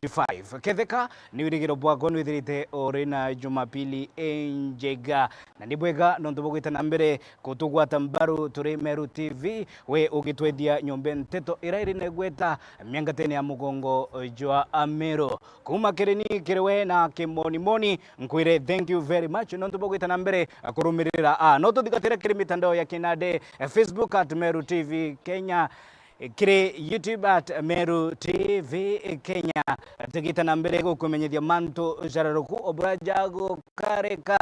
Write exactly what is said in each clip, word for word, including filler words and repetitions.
twenty-five. Ketheka ni wirigiro bwakwa nwithirite uri na Jumapili injega, na ni bwega nontu bwa gwita na mbere kutugwata mbaru turi Meru T V, we ugitwethia nyombe nteto ira iri na igweta miangatene ya mugongo jwa Ameru. Kuuma kiri ni kiri we na kimonimoni, nkwire thank you very much nontu bwa gwita na mbere kurumirira. Ah, no tuthingatire kiri mitandao ya kinande, eh, Facebook at Meru T V Kenya, eh, kiri YouTube at Meru T V Kenya. Tugita na mbere gukumenyithia mantu jararuku obura jagukarika.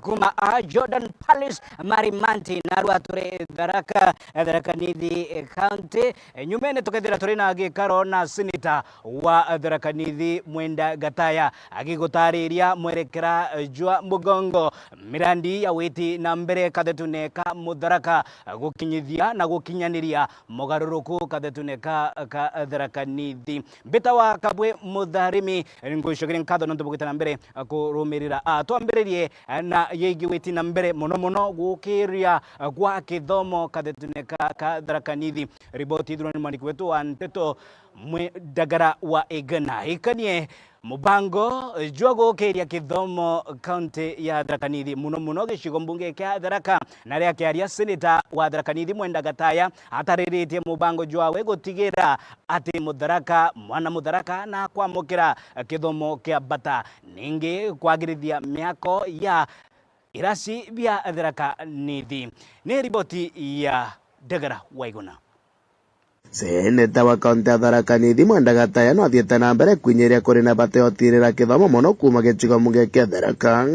Kuuma a Jordan Palace, Marimanti, narua turi Tharaka, Tharaka Nithi County. Nyumene tukethira turi na gikaro na senator wa Tharaka Nithi Mwenda Gataya, agigutariria mwerekera jwa mugongo, mirandi ya witi na mbere kathetune ka Mutharaka, gukinyithia na gukinyaniria mugaruruku kathetune ka, ka Tharaka Nithi. Mbita wa Kabwe Mutharimi, ngucokeria nkatho nontu bugwita na mbere kurumirira. Ah, twambiririe na yegi witi na mbere mono mono gukiria gwa kithomo kathetune ka, ka Tharaka Nithi. Riboti ithurwa ni mwandiki wetu wa nteto Mwendagara wa Igana. Ikanie mubango jwa gukiria kithomo kaunti ya Tharaka Nithi, muno muno gicigo mbunge kia Tharaka. Na riakiaria, seneta wa Tharaka Nithi Mwenda Gataya atariritie mubango jwawe gutigira ati Mutharaka, mwana Mutharaka na kwamukira kithomo kia bata, ningi kwagirithia miako ya irasi bia Tharaka Nithi. Ni riboti ya Ndegera Waiguna. Seneta wa kaunti ya Tharaka Nithi Mwenda Gataya no athiite na mbere kwinyiria kuri na bata ya utirira kithomo mono kuuma gicigo mbunge kia Tharaka.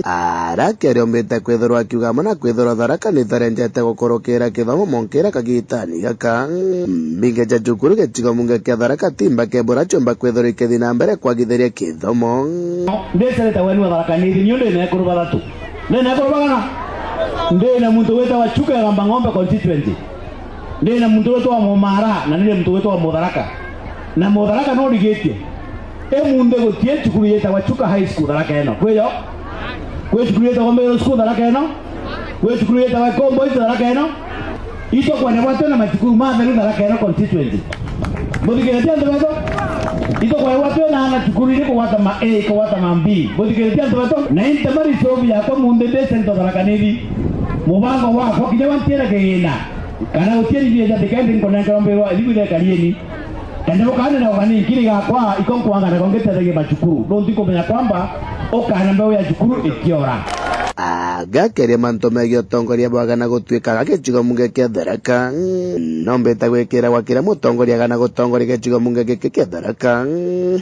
Arakiaria ombite kwithirwa akiuga amwe na kwithirwa Tharaka Nithi arenjete gukurukira kithomo monkira kagitani gaka. Mbinge ja cukuru gicigo mbunge kia Tharaka ti mbake bura ciumba kwithirwa ikithi na mbere kwagithiria kithomo. Ndi seneta wenu wa Tharaka Nithi, niu ndi na ekuru bathatu. Ndi na ekuru bagana? Ndi na muntu witawa Chuka ya Gamba Ng'ombe constituency. Ndi na muntu witawa Mumara, na ndi na muntu witawa Mutharaka. Na Mutharaka no ndigitie. Imunthi gutie cukuru yitawa Chuka High School Tharaka ino. Kwiyo? Kwi cukuru yitawa Middle School Tharaka ino? Kwi cukuru yitawa Combo East Tharaka ino? Itukwenda gwatwe na macukuru matheru Tharaka ino constituency. Muthikiritie antu betu? Itukwenda gwatwe na ana cukuru iri kugwata ma A, kugwata ma B. Muthikiritie antu betu? Na inte mari sobi yakwa munthi ndi sento Tharaka Nithi. Mubango wakwa kinya wantiere kigina. Kana utieri bia jathi kendi nkonenkerwa mbirwa, ithibu ithekarieni. Kende bukaanira ugani nkiri gakwa, iko nkwanga na kongitethegie macukuru. Nontu nkumenya kwamba ukana mbeu ya cukuru ikiora. Agakeria mantu megie utongoria bwaga na gutuika gagicigo mbunge kia Tharaka. Nombite gwikira gwa kiria mutongoria agana gutongoria gicigo mbunge giki kia Tharaka.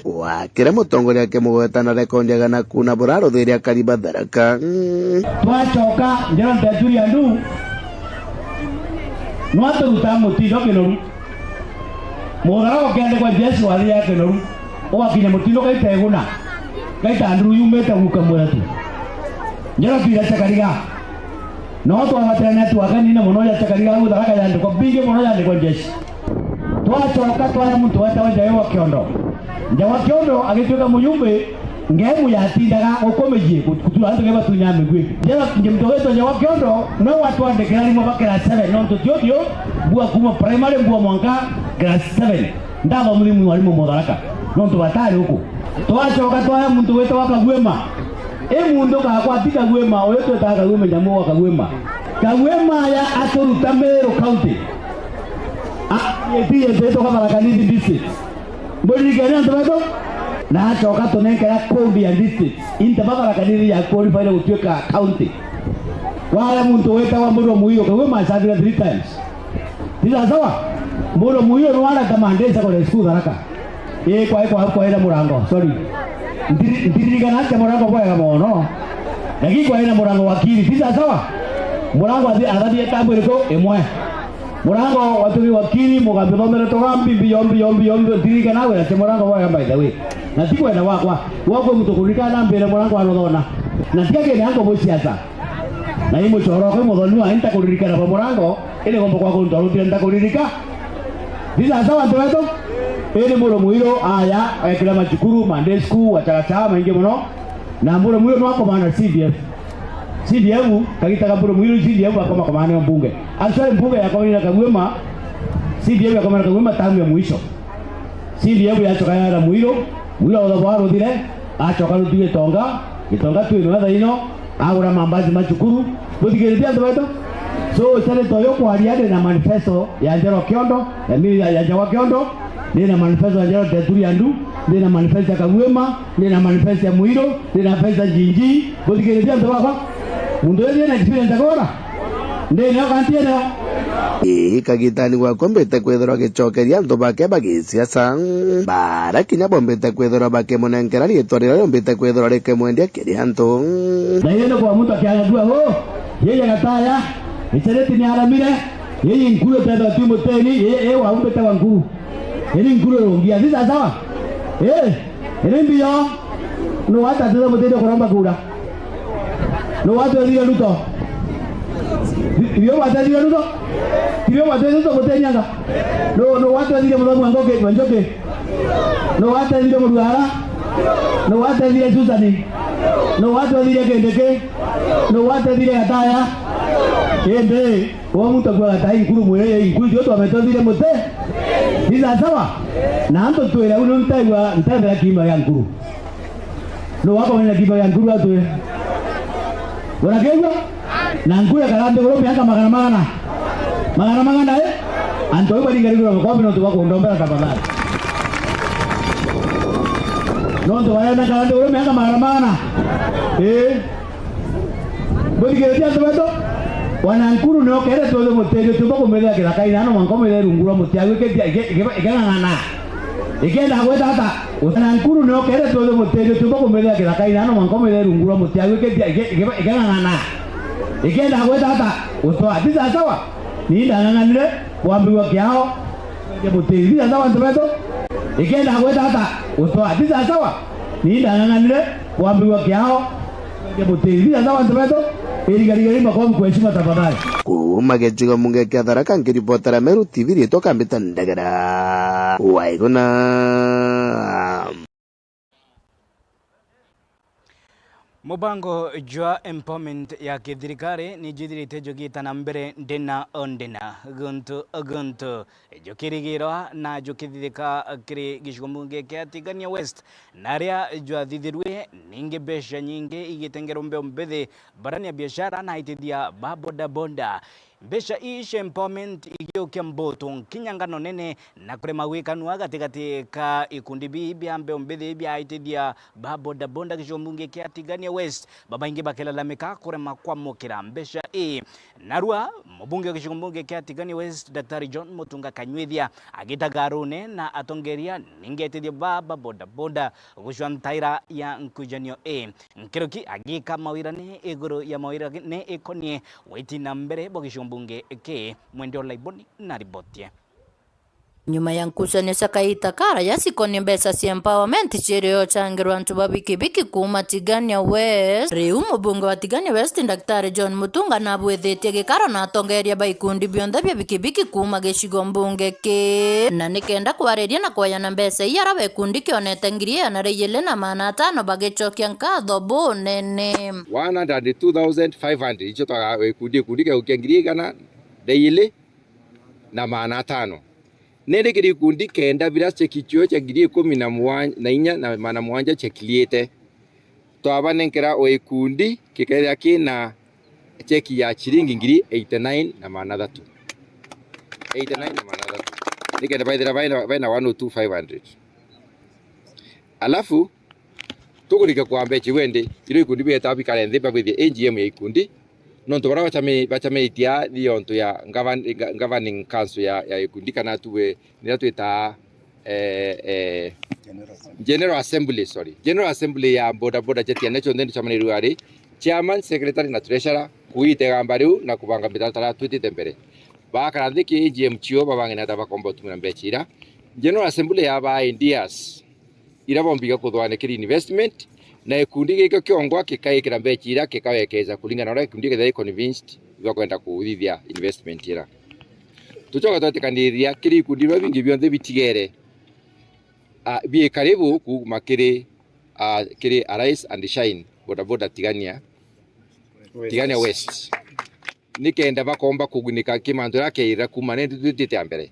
Gwa kiria mutongoria akimugweta na rekondi agana kuna buraruthiria akari ba Tharaka. Twacoka, njero nteturi andu, nwaturuta mutindo kinoru. Mutharaka ukiandikwa Jesu wathi ya kinoru, ugakinya mutindo gaiteguna, gaita nduru yumite guka mwira tu. Njero twira Chakariga. No twawatirania twakanine mono ya Chakariga au Tharaka yandikwa, mbingi mono yandikwa Jesu. Twacoka twaya muntu wetawa Njawe wa Kiondo. Njawe wa Kiondo agituika muyumbi, Ngemu yatindaga gukomejie gutura antu nge batunya migwi. Njera nje muntu wetwa Njawa Kiondo, no watwandikira rimwe ba class seven, nontu tio tio mbua kuma primary mbua mwanka class seven. Ndathomithia mwalimu Mutharaka, nontu batari uku. Twacoka twaya muntu wetwa Kagwema. I muntu gakwa ti Kagwema, uyu twetaga Kagwema, nyamu wa Kagwema. Kagwema ya aturuta Meru County. A, eti yetwa Tharaka Nithi District. Mburirikania antu betu? Na acoka tunenkera kundi ya district. Inte ba Tharaka Nithi ya qualify gutuika county. Wala muntu wetawa Mburu Muiru, kagwe macabira three times. Ti sawa? Mburu Muiru ni wala tamandisa kwa school Tharaka. Ii, kwa, kwa, kwa ira murango, sorry. Ndiri-, ndiririkana atia murango bwega mono. Lakini kwa ira murango wakiri, ti sawa? Murango athi-, athathie tambu iriku? Imwe. Murango watugi wakiri, mugambi thomere toga mbi, mbi, yo, mbi, yo, mbi, yo, mbi, ndirika nawe, atia murango bwega, by the way. Na ti kwenda gwakwa. Gwakwa muntu kuririkana na mbere murango wa ruthona. Na tiga kene ango bo siasa. Na i mucoro kwi muthoni wa nta kuririkana ba murango, iri gomba kwa kuntu arutire nta kuririka. Thisa sawa antu betu? Iri Mburu Muiru, aya, ekira macukuru, ma day school, wa chakacha, maingi muno. Na Mburu Muiru no akomana C D F. C D F, kagita ka Mburu Muiru, C D F akoma komana mbunge. Actually, mbunge yakomana na Kagwema, C D F yakomana na Kagwema tamu ya mwisho. C D F yacoka yara Muiru, Mulo utho bwa ruthire, acoka ruti Gitonga, Gitonga twi nwe thaino, agura mambazi ma cukuru. Buthikiritie antu betu? So, Seneta uyu kwaria, ndi na manifesto ya Njero Kiondo, ya mi-, ya, ya Njagwa Kiondo, ndi na manifesto ya Njero Teturi Andu, ndi na manifesto ya Kagwima, ndi na manifesto ya Muiru, ndi na manifesto ya Njinji. Buthikiritie antu bakwa? Muntu uyu ena experience akora? Ndi neo kanti eneo. Ii, kagitani gwakwa mbite kwithirwa gicokeria antu bake ba gisiasa, bara kinya bombite kwithirwa bakimunenkera riitwa riria riombite kwithirwa rikimwendia kiri antu. Na indi kwa muntu akiaga dua, "Oh, yeye Gataya, Icereti ni aramire, yeye Nkuru tetho tu muteni, yeye, yeye waumbite wa Nkuru." Iri Nkuru irungia, si sawa sawa? Eh, iri mbio, nu watatire muteni kuromba kura? Nu watwethire Ruto? Ti-, tirio watethire Ruto? Tirio watethire Ruto muteni anga? Nu, nu watwethire Muthomi wa Ngoki, wa Njoki? Nu watethire Murugara? Nu watethire Susani? Nu watwethire Kindiki? Nu watethire Gataya? Indi, uwe muntu akuaga tai Nkuru mwire, yei Nkuru tio twametwethire muti? Ni sawa sawa? Na antu twira, u ni ntaigua, ntethera kiima ya Nkuru. Nu wakomenya kiima ya Nkuru atwire? Urakegua? Na Nkuru ekara nthiguru miaka magana magana. Magana magana, eh? Antu au baringarirwe makofi nontu bwa kundombera tafadhali. Nontu barenda kara nthiguru miaka magana magana. Eh? Buthikiritie antu betu? Wana Nkuru nio kere twethe mutethio tuba kumethia kithakaini, ano mwanka umethia rungu rwa muti agu ikitia iki-, iki-, iking'ang'ana. Ikienda gwita ata? Wana Nkuru nio kere twethe mutethio tuba kumethia kithakaini, ano mwanka umethia rungu rwa muti agu ikitia iki-, iki-, iking'ang'ana. Ikienda gwita ata? Gutwaa. Ti sawa sawa? Ni ndang'ang'anire kwambigua kiao. Mutiri. Ti sawa sawa antu betu? Ikienda gwita ata? Gutwaa. Ti sawa sawa? Ni ndang'ang'anire kwambigua kiao. Mutiri. Ti sawa sawa antu betu? Irigariga rima kwa mkuu heshima tafadhali. Kuuma gicigo mbunge kia Tharaka, nkiripotera Meru T V, riitwa Kambita Ndegera Waiguna. Mubango jwa empowerment ya kithirikari ni jwithirite jugita na mbere ndina o ndina, guntu o guntu, jukirigirwa na jukithithika kiri gicigo mbunge kia Tigania West, na aria jwathithirue ningi mbeca nyingi igitengerwa mbeu mbithi, barani ya biashara na aitithia ba bodaboda. Mbeca ii cia empowerment igiukia mbutu nkinyangano nene na kurema gwikanua gatigati ka ikundi bii bia mbeu mbithi bia aitithia ba bodaboda gicigo mbunge kia Tigania West, babaingi bakilalamika kurema kwamukira mbeca ii. Narua mubunge wa gicigo mbunge kia Tigania West, Daktari John Mutunga Kanywithia, agitaga arune na atongeria ningi aitithia ba, ba bodaboda gucua ntaira ya nkujanio ii. Nkiruki agika mawirane iguru ya mawirane ikonie witi na mbere bwa gicigo mbunge ki. Mwendi o Laiboni na riboti ii. Nyuma ya nkucanio cia kaita karaya cikonie mbeca cia empowerment cirio ciangirwa antu ba bikibiki kuuma Tigania West, riu mubunge wa Tigania West, Daktari John Mutunga, nabwithitie gikaro na atongeria ba ikundi bionthe bia bikibiki kuuma gicigo mbunge ki, na nikenda kwariria na kwayana mbeca ii, ara ba ikundi kionete ngiri igana ria ili na maana atano bagicokia nkatho bunene. One hundred and two thousand five hundred, icio twaga ikundi, ikundi kiagukia ngiri igana ria ili na maana atano. Nindi kiri ikundi kenda bira cheki cio cia ngiri ikumi na mugwanja na inya na maana mugwanja ciakiriite. Twabanenkera o ikundi kikethira kina cheki ya ciringi ngiri eighty nine na maana athatu. Eighty nine na maana athatu. Nikenda baithira baina, baina one oh two five hundred. Alafu, tukurika kwa mbeca iu indi, irio ikundi bieta bikare nthi babithie A G M ya ikundi, nontu baria bachami-, bachamitie aa ni ontu ya govern-, ga-, governing council ya, ya ikundi, kana tuwe, niria twitaa, eh, eh, General Assembly. General Assembly, sorry. General Assembly ya boda boda cia Tigania cionthe nitucamanirie ari chairman, secretary na treasurer, kuita igamba riu na kubanga mitaratara twitite mbere. Bakara nthi ki A G M cio babange nata bakomba utumira mbeca ira. General Assembly yabaa ideas ira bombiga kuthwanikiri investment, na gikundi gikio kiongwa kikaikira mbeca ira kikawekeza kuringana na uria gikundi githai convinced bakwenda kuthithia investment ira. Tucoka twetikaniria kiri ikundi biria bingi bionthe bitigere, ah, bi karibu kuuma kiri, ah, kiri Arise and Shine, bodaboda Tigania, Tigania West. Nikenda bakomba kugunika ki mantu jaria keirira kuuma nindi twitite a mbere.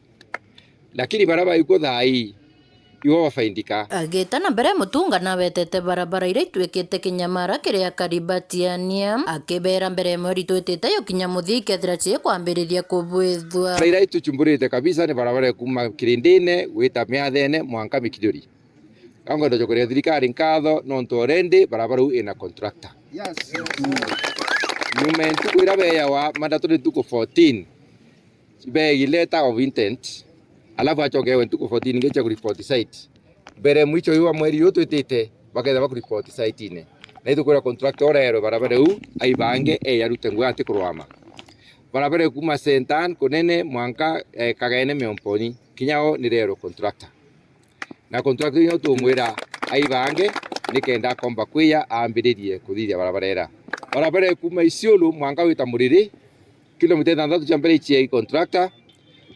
Lakini baria baikwo thaa ii, ibo bafaindika. Agita na mbere, Mutunga nawetete barabara iria itwikite kinyamara kiri akari ba Tiania, akibera mbere ya mweri twitite yukinya muthia ikethira cikwambiriria kubwithua. Barabara iria ituchumburite kabisa ni barabara ya kuuma Kirindine gwita Miathene mwanka Mikiduri. Ka ngwenda gucokeria thirikari nkatho nontu already barabara iu ina contractor. Yes. Nyuma ya ntuku iria beyawa, mandatwe ni ntuku fourteen, beegi letter of intent, alafu acokewe ntuku fourteen ingi cia kuripoti site. Mbere mwicho uyu wa mweri uyu twitite, bakethira bakuripoti site-ine. Na itukwira contractor urerwe barabara iu aibange, eyarute ngugi atikurwama. Barabara ikuma Sentan kunene mwanka, eh, Kagene Miomponi, kinya o nirerwe contractor. Na contractor inya tumwira aibange nikenda akomba kwiya ambiririe kuthithia barabara ira. Barabara ikuma Isiolo mwanka wita Muriri, kilomita ithanthatu cia mbere icie i contractor,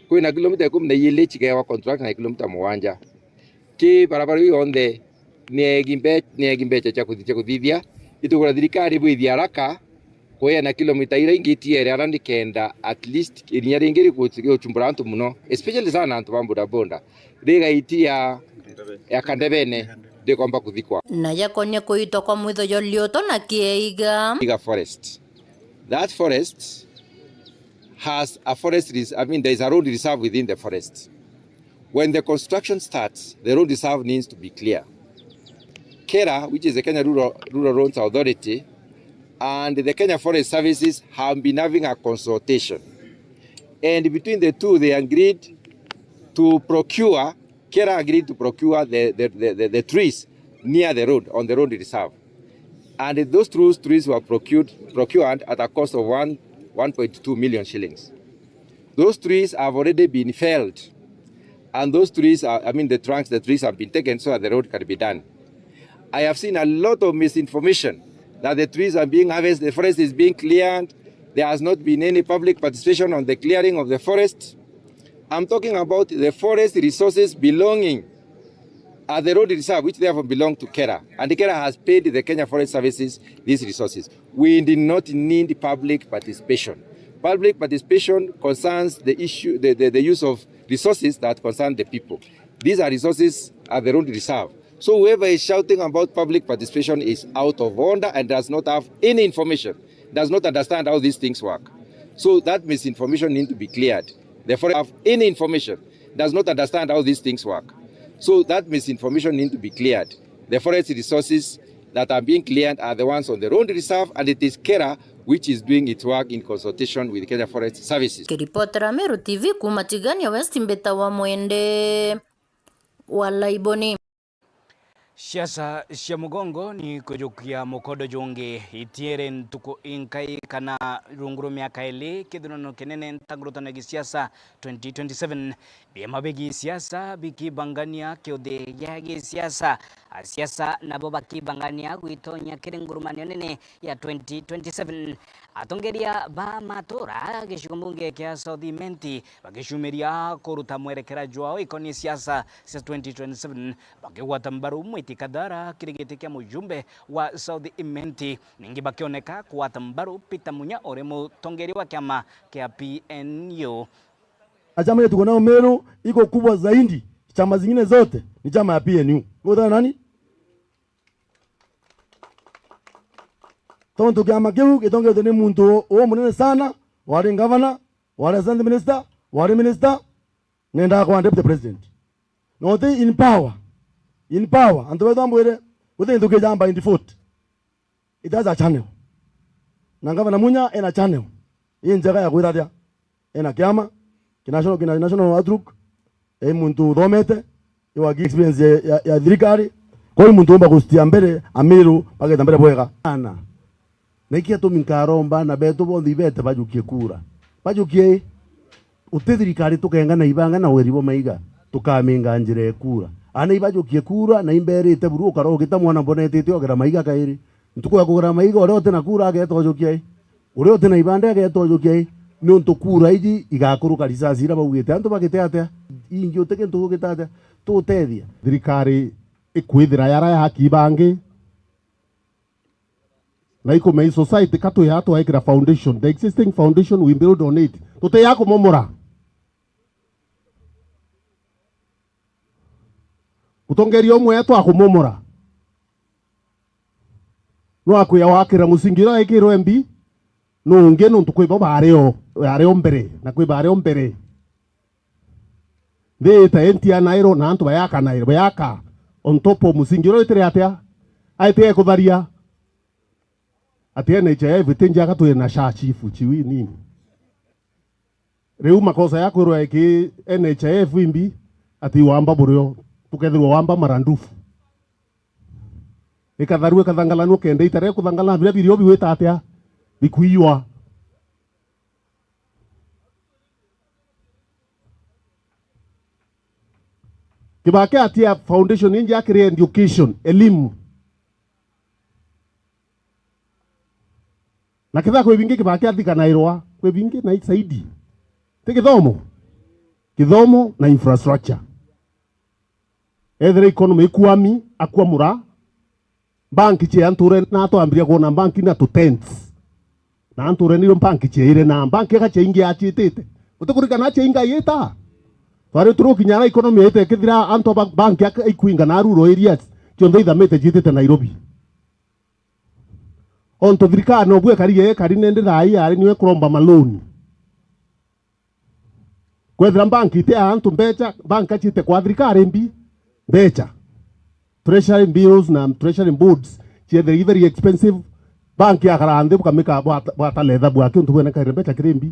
kwina kilomita ikumi na iili cikewa contractor na kilomita mugwanja. Ki barabara iu yonthe ni egi mbe-, ni egi mbecha cia kuthi-, cia kuthithia, itugura thirikari bwithia haraka, kweana kilomita iria ingi itiere ara nikenda at least irinya ringi rigu-, riguchumbura antu muno, especially sana antu ba bodaboda, rigaitia ya Kandebene rikomba kuthikwa. Na yakonia kuitwa kwa mwitho jwa Lioto na Kieiga. Iga forest. That forest has a forest res-, I mean, there is a road reserve within the forest. When the construction starts, the road reserve needs to be clear. KeRRA, which is the Kenya Rural, Rural Roads Authority, and the Kenya Forest Services have been having a consultation. And between the two, they agreed to procure, KeRRA agreed to procure the, the, the, the, the trees near the road, on the road reserve. And those trees, trees were procured, procured at a cost of one, one point two million shillings. Those trees have already been felled. And those trees are, I mean, the trunks, the trees have been taken so that the road can be done. I have seen a lot of misinformation that the trees are being harvested, the forest is being cleared. There has not been any public participation on the clearing of the forest. I'm talking about the forest resources belonging at the road reserve, which therefore belong to KeRRA. And KeRRA has paid the Kenya Forest Services these resources. We did not need public participation. Public participation concerns the issue, the, the, the use of resources that concern the people. These are resources at the road reserve. So whoever is shouting about public participation is out of order and does not have any information, does not understand how these things work. So that misinformation need to be cleared. The forest have any information, does not understand how these things work. So that misinformation need to be cleared. The forest resources that are being cleared are the ones on the road reserve, and it is KeRRA which is doing its work in consultation with Kenya Forest Services. Kiripotera Meru T V kuma Tigania West, mbita wa Mwende wa Laiboni. Siasa cia mugongo ni kujukia mukondo jungi. Itiere ntuku inkai kana rungu rwa miaka ili, kithurano kinene ntangurutano ya gisiasa twenty twenty-seven. Biama bi gisiasa bikibangania kiuthi gia gisiasa, asiasa nabo bakibangania gwitonya kiri ngurumanio nene ya twenty twenty-seven. Atongeria ba matura gicigo mbunge kia South Imenti bagicumiria kuruta mwerekera jwao ikoni siasa cia twenty twenty-seven, bakigwata mbaru Mwiti Kathara kiri giti kia mujumbe wa South Imenti, ningi bakioneka kugwata mbaru Peter Munya uri mutongeria wa kiama kia P N U. Na chama yetu tuko nayo Meru iko kubwa zaidi chama zingine zote ni chama ya P N U. Uko na nani? Tontu kiama kiu gitongetwe ni muntu u munene sana, wari ngavana, wari assistant minister, wari minister, nendaga kwa deputy president. No ti in power. In power, antu betu ambwire, guti gintu kijamba in default. It has a channel. Na Ngavana Munya ena channel injega ya kwithathia. Ena kiama, ki national, ki national outlook, e muntu uthomete, iwa experience ya, ya, ya thirikari. Kwa hiyo muntu umba gucitia mbere, Amiru bageta mbere bwega. Ana. Na iki atumi nkaromba ana betu bonthe ibete bajukie kura. Bajukie i. Uti thirikari tukenga na ibanga na weri bo maiga, tukaminga njira ya kura. Ana ibajukie kura na imberite buru ukara ugita mwana mbonetete ogera maiga kairi. Ntuku ya kugera maiga uria uti na kura agetojukia i. Uria uti na ibanda agetojukia i. Niuntu kura iji igakuruka risasi ira baugite antu bagite atia. Ingi uti kintu ugita atia. Tutethia. Thirikari ikwithira yara ya haki bangi. Na ikumei society ka twi aa twaikira foundation, the existing foundation we build on it. Tuti aa kumomora. Mutongeria umwe eetwa akumomora. No akwia wakira musingi uria wekirwe mbi, no ungi nontu kwi bo baari o, baari o mbere, na kwi baari o mbere. Nthi ita intia Nairo na antu bayaka Nairo, bayaka on top of musingi uria witire atia? Aite kutharia. Ati N H I F itinjia ka twina sha chifu, chiwi nini? Riu makosa ya kwirwa iki N H I F imbi, ati wamba burio, tukethirwa wamba marandufu. Ikatharua ikathangalanua kenda itare kuthangalana biria birio biwita atia? Bikuiywa. Kibaki atia foundation inji akiri education, elimu. Na ketha kwi bingi Kibaki athikanairwa, kwi bingi na isaidi. Ti kithomo? Kithomo na infrastructure. Ethira economy ikuami, akwamura, bank cia nture na twambiria kwona bank na tu tents. Na nture niyo bank ciaire na bank eka ciaingi acitite. Uti kurikana ciainga yita. Twari turukinya na economy yite kithira antu ba bank aka ikuinga na rural areas. Cionthe ithamite citite Nairobi. Ontu thirikari nobu ekari yekari nende thaa ii ari niwe kuromba maloni. Kwethira bank ite ya antu mbecha, bank aciite kwa thirikari mbi mbecha. Treasury bills na treasury boards ciethire i very expensive. Bank yakara nthi bukamika bwata, bwatale ethabu aki untu bwenekaire mbecha kiri mbi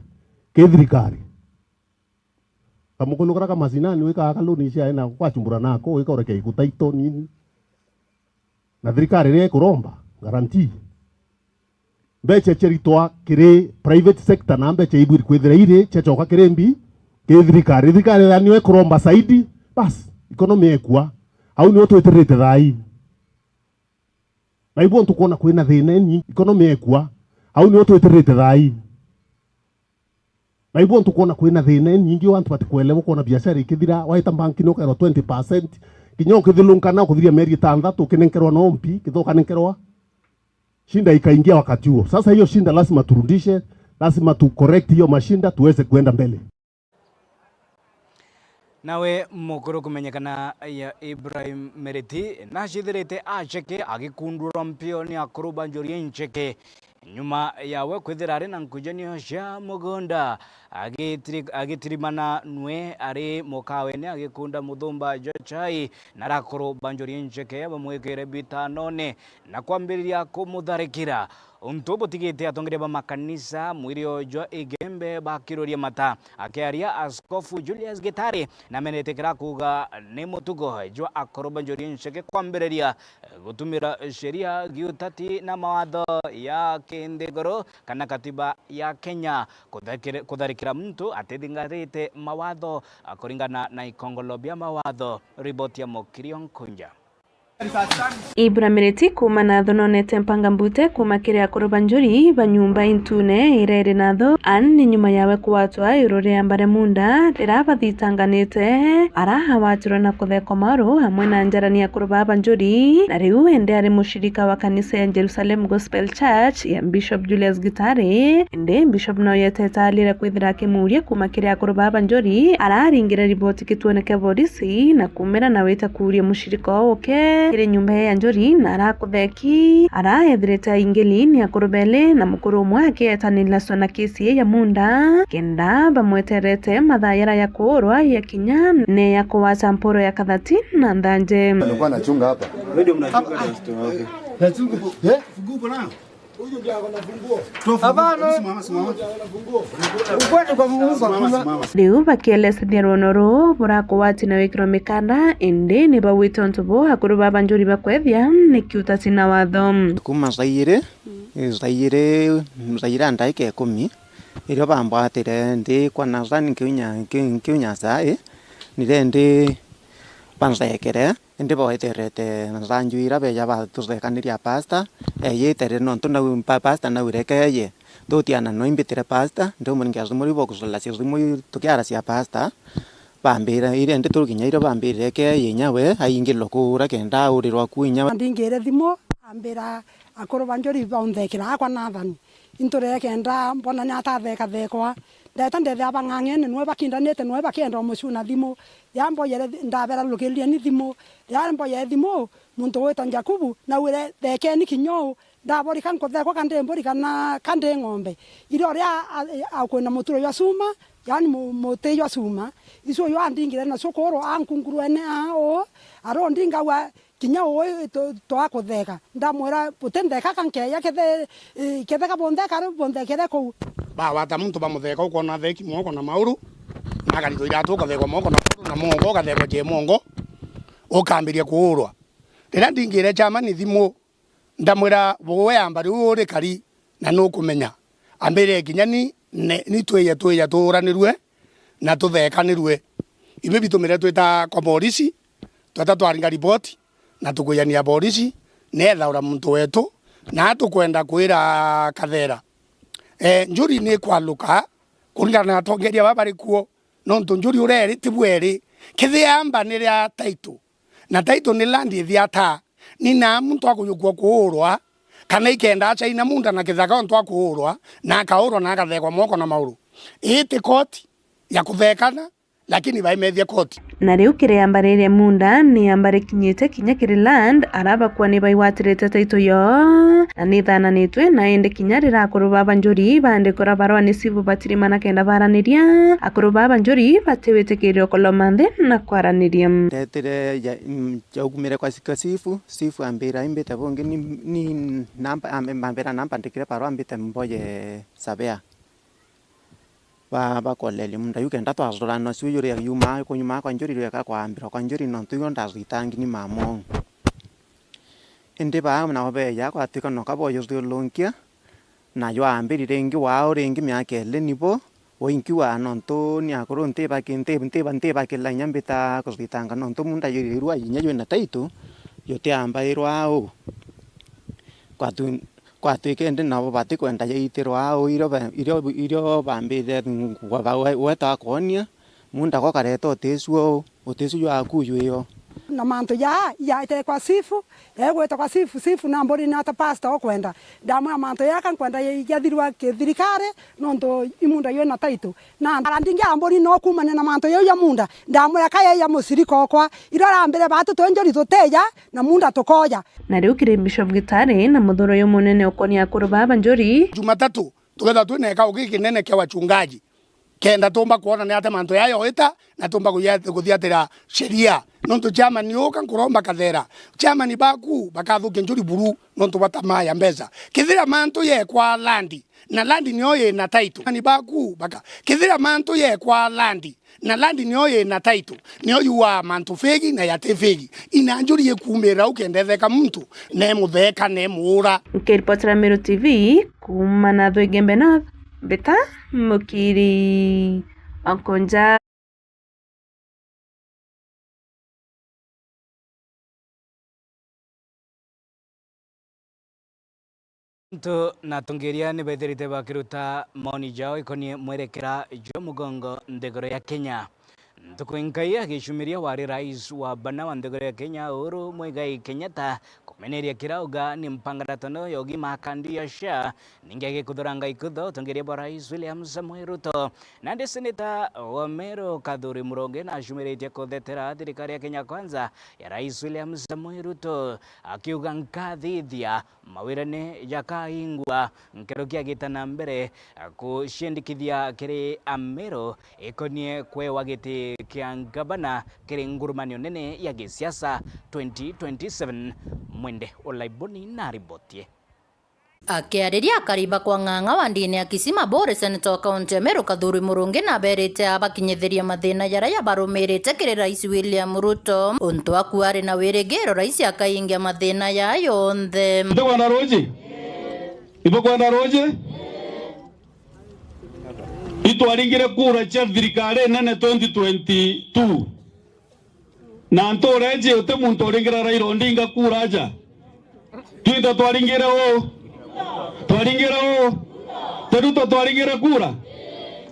ki thirikari. Kamukunu kara ka macinani wikaga kaloni cia ena kwachumbura nako wika ureke iguta ito nini. Na thirikari riria ikuromba guarantee, mbecha ciaritwa kiri private sector na mbecha ibwiri kwithira iri ciacoka kiri mbi ki thirikari. Thirikari ethira niyo ikuromba zaidi, bas, economy ekua. Au niyo twitirite thaa ii. Na ibu ntukwona kwina thina inyingi, economy ekua. Au niyo twitirite thaa ii. Na ibu ntukwona kwina thina inyingi, antu batikuelewa, ukwona biashara ikithira, waita banki ni ukairwa twenty percent, kinya ukithilunka na ukuthiria mieri itanthatu, ukinenkerwa no mpi, kitha ukanenkerwa. Shinda ikaingia wakati huo. Sasa hiyo shinda lazima turudishe, lazima tu correct hiyo mashinda tuweze kuenda mbele. Nawe mukuru kumenyekana ya Ibrahim Mereti nacithirite aceke agikundurwa mpio ni akuru ba njuri incheke. Nyuma yawe kwithira ari na nkujanio cia mugunda, agitiri-, agitirimana nwe ari mukawene agikunda muthumba jwa chai, na arakuru ba njuri incheke bamwikire bitanone na kwambiriria kumutharikira. Untu butigite atongeria ba makanisa mwirio jwa Igembe bakiruria mata. Akiaria, Askofu Julius Gitari namenete kira kuuga ni mutugo jwa akuru ba njuri incheke kwambiriria gutumira sheria, giutati na mawatho ya kinthiguru kana katiba ya Kenya kuthakire-, kutharikira muntu atithingatite mawatho kuringana na ikongolo bia mawatho. Riboti ya Mukiri Onkunja. Ibra Miriti kuuma na athononete mpanga mbute kuuma kiri akuru ba njuri ba nyumba intune iria iri natho. Anne nyuma yawe kuwatwa iuru ria Mbaremunda riria bathitanganite, ara awatirwe na kuthekwa mauru amwe na njarani akuru baa ba njuri, na riu ende ari mushirika wa kanisa ya Jerusalem Gospel Church ya Bishop Julius Gitari. Indi Bishop no yetete alire kwithira akimuuria kuuma kiri akuru baa ba njuri, araringire riboti kituone kia borisi na kumira na wita kuuria mushirika uke kiri nyumba ya njuri na arakutheki. Araethirite aingili ni akuru beli na mukuru umwe akietanira swa na kesi ya munda kenda bamweterete mathaa yara ya kuurwa ya kinya ne ya kuwacha mporo ya kathati na nthanje. Alikuwa anachunga hapa. Wewe ndio mnachunga na store wake. Nachunga. Eh? Hapana. Ukwete kwa Mungu hakuna. Riu bakielesithia rwono ruu burakuwati na wikirwa mikanda, indi ni bawite untu buu akuru baa ba njuri bakwethia ni kiutasi na watho. Kuma thaa iri, thaa iri, thaa iri na ndaika ikumi, irio bambwatire ndi kwa Nathan nkiunya, nkiu-, nkiunya saa i, ni rendi banthekere. Indi bweterete nthanju ira beja batuthekaniria pastor, eeyite ri nontu nau pa-, pastor naureke eeye. Tutiana no imbitire pastor, ndiumuringia simu riu bokucalacia simu iu tukiaracia pastor, bambira, iri indi turukinya irio bambirire eke eeye inya we aingirwe kuura kenda aurirwa ku inya we. Ndingire thimu, ambira akuru ba njuri baunthekera akwa Nathan. Inturee kenda mbona ni atathekathekwa, Ndeta ndethea bang'ang'ene, nwe bakindanite, nwe bakienda umucuna thimu. Riria mboyere thi-, ndabera, "Rukirieni thimu." Riria mboyere thimu, muntu witwa Jakubu, naugire, "Thekeni kinya uu." Ndaborika nkuthekwa ka ndi mburi kana ka ndi ng'ombe. Irio ria a-, a-, akwina muturo jwa cuma, yaani mu-, muti jwa cuma, icio uyu andingire nacio kuurwa ankunguruene aa uu, arundinga aua kinya uu tu-, twakutheka. Ndamwira, "Butintheka ka nkeeja kethe, ii, ketheka buntheka riu bunthekere kuu." Bagwata muntu bamutheka, ukoona atheki moko na mauru, na akaritwa iratu, ukathekwa moko na mauru, na mongo, ukathekwa ciemongo, ukambiria kuurwa. Riria ndingire chairman thimu, ndamwira, "Buwe amba riu urikari na nukumenya." Ambire, "Kinya ni, ne-, ni twije, twije tuuranirue na tuthekanirue." Ibi bitumire twita kwa borisi, tweta twaringa ripoti na tukwijania borisi, neethaura muntu wetu, na tukwenda kwira Kathera, eh, njuri ni ikwaluka kuringana na atongeria baba bari kuo, nontu njuri uria eri tibu eri, kethia amba ni ria title, na title ni land ithiata, ni naa muntu akujukua kuurwa, kana ikenda acaina munda na kithaka ontu akuurwa, na akaurwa na akathekwa moko na mauru. Ii ti koti ya kuthekana, lakini baimethia koti. Na riu kiri amba riria munda ni amba rikinyite kinya kiri land, ara bakua ni baigwatirite title yo, na ni ithananitwe, na indi kinya riria akuru baba njuri baandikura barua ni cibu batirimana kenda baraniria, akuru baba njuri batiwitikirio kuloma nthi na kwaraniria. Ndetire ja-, mm, jaugumire kwa si-, kwa sifu, sifu ambira, "Imbite bungi ni, ni namba," ambe-, ambira namba ndikire barua mbite mboye sabea. Ba-, bakoleria munda ju kenda twathuranwa cio juri yumaa kunyuma kwa njuri rweka kwambirwa kwa njuri nontu igo ndazwitangi ni mama uu. Indi baa nabo beeja gwatwika noka boyuthiulunkia, na jwaambiri ringi waao ringi miaka iiri nibo wainkiwa nontu ni akuru ntiba ki-, nti-, ntiba, ntiba kila inya mbita kuthitanga nontu munda juri rwa inya jwina title jutiambairwa au. Kwatu-, kwatwika indi nabo batikwenda jaitirwa au irio ba-, irio, irio bambirire gweta akoonia munda gwa kareta uticio uticio jwaku jwio. Na mantu jaa jaete kwa sifu, egwita kwa sifu, sifu na mburi nata pastor ukwenda. Ndamwira mantu jaka nkwenda jathirwa kithirikari, nontu imunda jwina title. Na ndara ndingi amburi no kumania na mantu jau ja munda. Ndamwira ka jaija mucirika okwa. Irio arambire batu twi njuri tutija, na munda tukoja. Na riu kiri Bishop Gitari na muthuro uyu munene ukonia akuru baba njuri. Jumatatu, tukethirwa twina gikao gikinene kia wachungaji. Kenda tumba kwona ni atia mantu jaya yoita, na tumba kuya-, kuthiatira sheria. Nontu chairman uka nkuromba Kathera, chairman baku bakathukia njuri buru nontu bwa tamaa ya mbeca. Kethira mantu jekwa land, na land nio yina title. Chairman baku baka-, kethira mantu jekwa land, na land nio yina title, nio yuaa mantu fegi na yati fegi. Ina njuri ikumira ukendetheka muntu, ne mutheka, ne muura. Nkiripotera Meru T V, Kuuma na Thwigembe North, Mbita Mukiri Okonja. Antu na atongeria ni bethirite bakiruta maoni jao ikonie mwerekera jwa mugongo nthiguru ya Kenya. Ntuku inkai agicumiria wari rais wa bana wa nthiguru ya Kenya, Uhuru Muigai Kenyatta, kumeneria kirauga ni mpangaratano ya ugima kandi ya SHA, ningi agikuthuranga ikutho utongeria bwa Rais William Samoei Ruto. Nandi seneta wa Meru Kathuri Murungi nacumiritie kuthetera thirikari ya Kenya Kwanza ya Rais William Samoei Ruto, akiuga nkathithia mawirane jakaingwa nkeruki agita na mbere kuciendikithia kiri Ameru ikonie kwewa giti kia ngavana kiri ngurumanio nene ya gisiasa twenty twenty-seven. Mwende Olaiboni na ribotie. Akiariria akari ba kwa Ng'ang'a wa ndini ya Kisima Bore, seneta wa kaunti ya Meru Kathuri Murungi naberite abakinyithiria mathina jaria jabarumirite kiri Rais William Ruto. Untu aku ari na wirigiro rais akaingia mathina jaa jonthe. Itukwenda ruji? Itukwenda ruji? Itwaringire kura cia thirikari nene twenty twenty-two. Na ntuura iji uti muntu uringira Raila Odinga kura aja. Twinthe twaringire uu? Twaringire uu? Ti Ruto twaringire kura?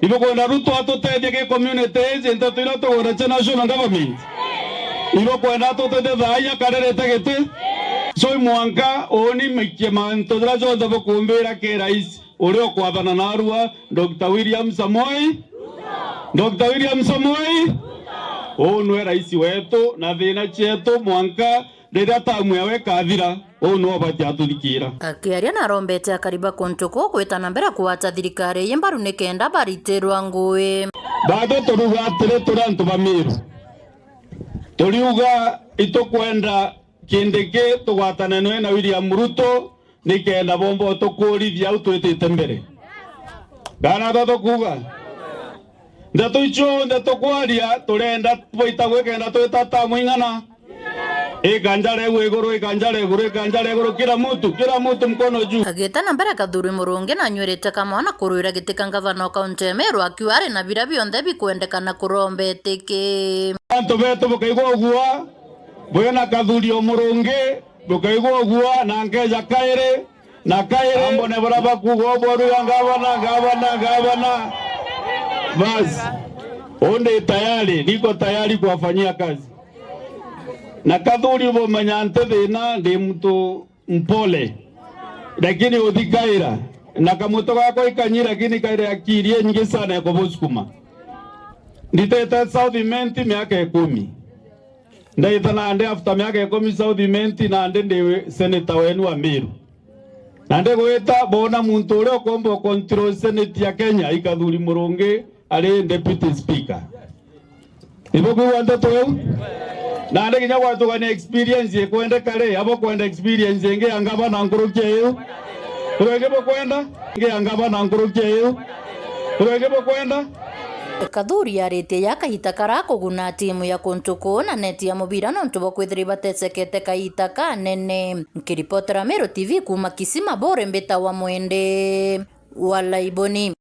Ibukwenda Ruto atutethie ki community iji nteto iria tukwenda cia national government? Ibukwenda atutethie thaa ii akaririte giti? So, i mwanka uuni maikie mantu jaria jonthe bukumbira ki rais. uria ukwathana narua, Doctor William Samoei. Doctor William Samoei. Uu nwe rais wetu, na thina cietu mwanka riria tamu yawe ikathira, uu nwe ubati atuthikira. Akiaria narombete akari ba kuntu kuu gwita na mbere kugwata thirikari ii mbaru nikenda baritirwa ngui. Bado turuga atiri, turi antu ba Miru. Turiuga itukwenda Kindiki tugwatane nwe na William Ruto, nikenda bomba utukurithia au twitite mbere. Kana tho tukuuga? Ndeto icio nthe tukwaria, turenda twaita gwikenda twita tamu ing'ana? Ikanja ria iguru, ikanja ria iguru, ikanja ria iguru, kila mtu, kila mtu mkono juu. Agiita na mbere, Kathuri Murungi nanyuirite kamwana kurwira giti ka ngavana o kaunti ya Meru, akiuga ari na biria bionthe bikwendekana kuromba itiki. Antu betu bukaigua uguo, bwina Kathuri o Murungi, bukaigua uguo, na nkeja kairi, na kairi, ambone buria bakuuga, ubworu ya ngavana, ngavana, ngavana. Basi, uu ndi tayari, niko tayari kuwafanyia kazi. Na Kathuri bumenya nti thina, ndi mtu mpole, lakini uthikaira, na kamuto gakwa ikanyi, lakini kairi akiri inyingi sana ya kubusukuma. Nditete South Imenti miaka ikumi. Ndaita nandi after miaka ikumi South Imenti, nandi ndi senator wenu wa Meru. Na ndigwita, boona muntu uria ukomba control Senate ya Kenya, i Kathuri Murungi ari deputy speaker. Ibukwigua nteto iu? Nandi kinya gwatugania experience ikwendeka ri, abo kwenda experience ingi ya ngavana nkuruki ya iu? Kurenge bukwenda? Ingi ya ngavana nkuruki ya iu? Kurenge bukwenda? Kathuri aritie ya kahita kara kuguna timu ya kuntu kuu na neti ya mubira nontu bwa kwithira ibatecekete kahita kanene. Nkiripotera Meru T V kuuma Kisima, bore mbita wa Mwende wa Laiboni.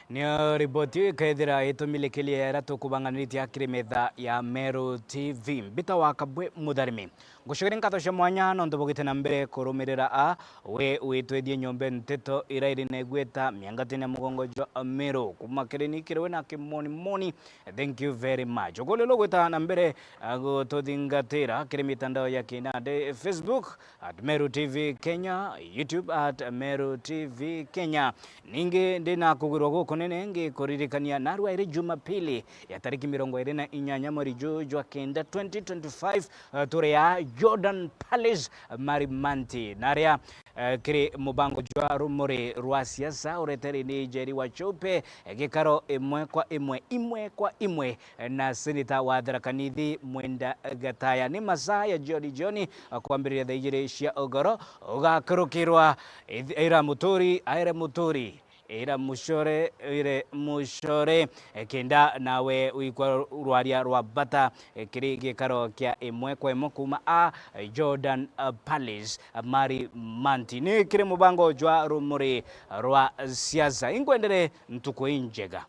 Niyo riboti iu ikaithira itumilikiria iria tukubang'anitie akiri metha ya Meru T V. Mbita wa Kabwe Mutharimi. Ngucokeria nkatho cia mwanya nontu bugite na mbere kurumirira a, we witwethie nyombe nteto ira iri na igweta miangatine ya mugongo jwa Meru. Kuuma kiri ni kiri we na kimonimoni, thank you very much. Ukulilo gwita na mbere, a, gututhingatira kiri mitandao ya kinandi, Facebook at Meru T V Kenya, YouTube at Meru T V Kenya. Ningi ndi na kugwirwa gukunene ngikuririkania narua iri Jumapili ya tariki mirongo iri na inyanya mweri juu jwa kenda twenty twenty-five, eh, turi a Jordan Palace, Marimanti. Naria, eh, kiri mubango jwa rumuri rwa siasa ureteri ni Njeri wa Chupe, eh, gikaro imwe kwa imwe, imwe kwa imwe, eh, na seneta wa Tharaka Nithi Mwenda Gataya. Ni masaa ya jioni jioni, eh, kwambiriria thaa ijiri cia ugoro, ugakurukirwa ith-, ira muturi, aire muturi, ira mucore, ire mucore, eh, kenda nawe uikwa rwaria rwa bata, eh, kiri gikaro kia imwe kwa imwe kuuma a, eh, Jordan, eh, Palace, eh, Marimanti. Ni kiri mubango jwa rumuri rwa siasa. Inkwendere ntuku injega.